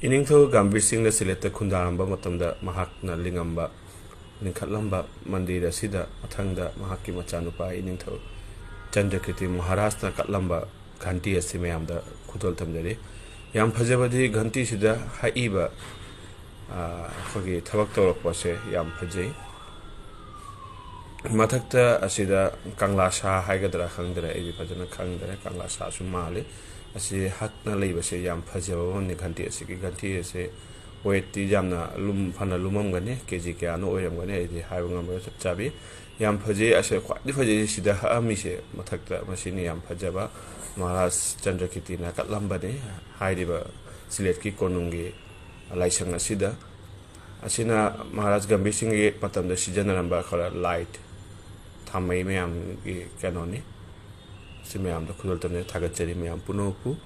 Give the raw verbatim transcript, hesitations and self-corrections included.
ꯏꯅꯤꯡꯊꯧ ꯒꯝꯚꯤꯔ ꯁꯤꯡꯅ ꯁꯤꯂꯦꯠꯇ ꯈꯨꯟꯗꯥꯔꯝꯕ ꯃꯇꯝꯗ ꯃꯍꯥꯛꯅ ꯂꯤꯡꯉꯝꯕ, ꯂꯤꯡꯈꯠꯂꯝꯕ ꯃꯟꯗꯤꯔ ꯑꯁꯤꯗ ꯃꯊꯪꯗ ꯃꯍꯥꯛꯀꯤ ꯃꯆꯥꯅꯨꯄꯥ ꯏꯅꯤꯡꯊꯧ ꯆꯟꯗ꯭ꯔꯀꯤꯔꯇꯤ ꯃꯍꯥꯔꯥꯖꯅ ꯀꯠꯂꯝꯕ ꯘꯟꯇꯤ ꯑꯁꯤ ꯃꯌꯥꯝꯗ ꯈꯨꯗꯣꯜ ꯇꯝꯖꯔꯤ꯫ ꯌꯥꯝ ꯐꯖꯕꯗꯤ ꯘꯟꯇꯤꯁꯤꯗ ꯍꯛꯏꯕ, ꯑ, ꯑꯩꯈꯣꯏꯒꯤ ꯊꯕꯛ ꯇꯧꯔꯛꯄꯁꯦ ꯌꯥꯝ ꯐꯖꯩ꯫ ꯃꯊꯛꯇ ꯑꯁꯤꯗ ꯀꯪꯂꯥ ꯁꯥ ꯍꯥꯏꯒꯗ꯭ꯔꯥ ꯈꯪꯗ꯭ꯔꯦ, ꯑꯩꯗꯤ ꯐꯖꯅ ꯈꯪꯗ꯭ꯔꯦ, ꯀꯪꯂꯥ ꯁꯥꯁꯨ ꯃꯥꯜꯂꯤ꯫ ꯑꯁꯤ ꯍꯛꯅ ꯂꯩꯕꯁꯦ ꯌꯥꯝ ꯐꯖꯕ ꯑꯃꯅꯤ꯫ ꯘꯟꯇꯤ ꯑꯁꯤꯒꯤ ꯘꯟꯇꯤ ꯑꯁꯦ ꯋꯦꯠꯇꯤ ꯌꯥꯝꯅ ꯂꯨꯝ-, ꯐꯅ ꯂꯨꯝꯃꯝꯒꯅꯤ, ꯀꯦ ꯖꯤ ꯀꯌꯥꯅꯣ ꯑꯣꯏꯔꯝꯒꯅꯤ, ꯑꯩꯗꯤ ꯍꯥꯏꯕ ꯉꯝꯃꯔꯣꯏ ꯆꯞ ꯆꯥꯕꯤ꯫ ꯌꯥꯝ ꯐꯖꯩ꯫ ꯑꯁꯦ ꯈ꯭ꯋꯥꯏꯗꯒꯤ ꯐꯖꯩ ꯁꯤꯗ ꯍꯛꯑꯝꯃꯤꯁꯦ ꯃꯊꯛꯇ, ꯃꯁꯤꯅꯤ ꯌꯥꯝ ꯐꯖꯕ꯫ ꯃꯍꯥꯔꯥꯖ ꯆꯟꯗ꯭ꯔꯀꯤꯔꯇꯤꯅ ꯀꯠꯂꯝꯕꯅꯤ ꯍꯥꯏꯔꯤꯕ ꯁꯤꯂꯦꯠꯀꯤ ꯀꯣꯅꯨꯡꯒꯤ ꯂꯥꯏꯁꯪ ꯑꯁꯤꯗ꯫ ꯑꯁꯤꯅ ꯃꯍꯥꯔꯥꯖ ꯒꯝꯚꯤꯔ ꯁꯤꯡꯒꯤ ꯃꯇꯝꯗ ꯁꯤꯖꯤꯟꯅꯔꯝꯕ ꯈꯔ ꯂꯥꯏꯠ ꯊꯥꯃꯩ ꯃꯌꯥꯝꯒꯤ ꯀꯩꯅꯣꯅꯤ꯫ ꯁꯤ ꯃꯌꯥꯝꯗ ꯈꯨꯗꯣꯜ ꯇꯝꯖꯩ, ꯊꯥꯒꯠꯆꯔꯤ ꯃꯌꯥꯝ ꯄꯨꯝꯅꯃꯛꯄꯨ꯫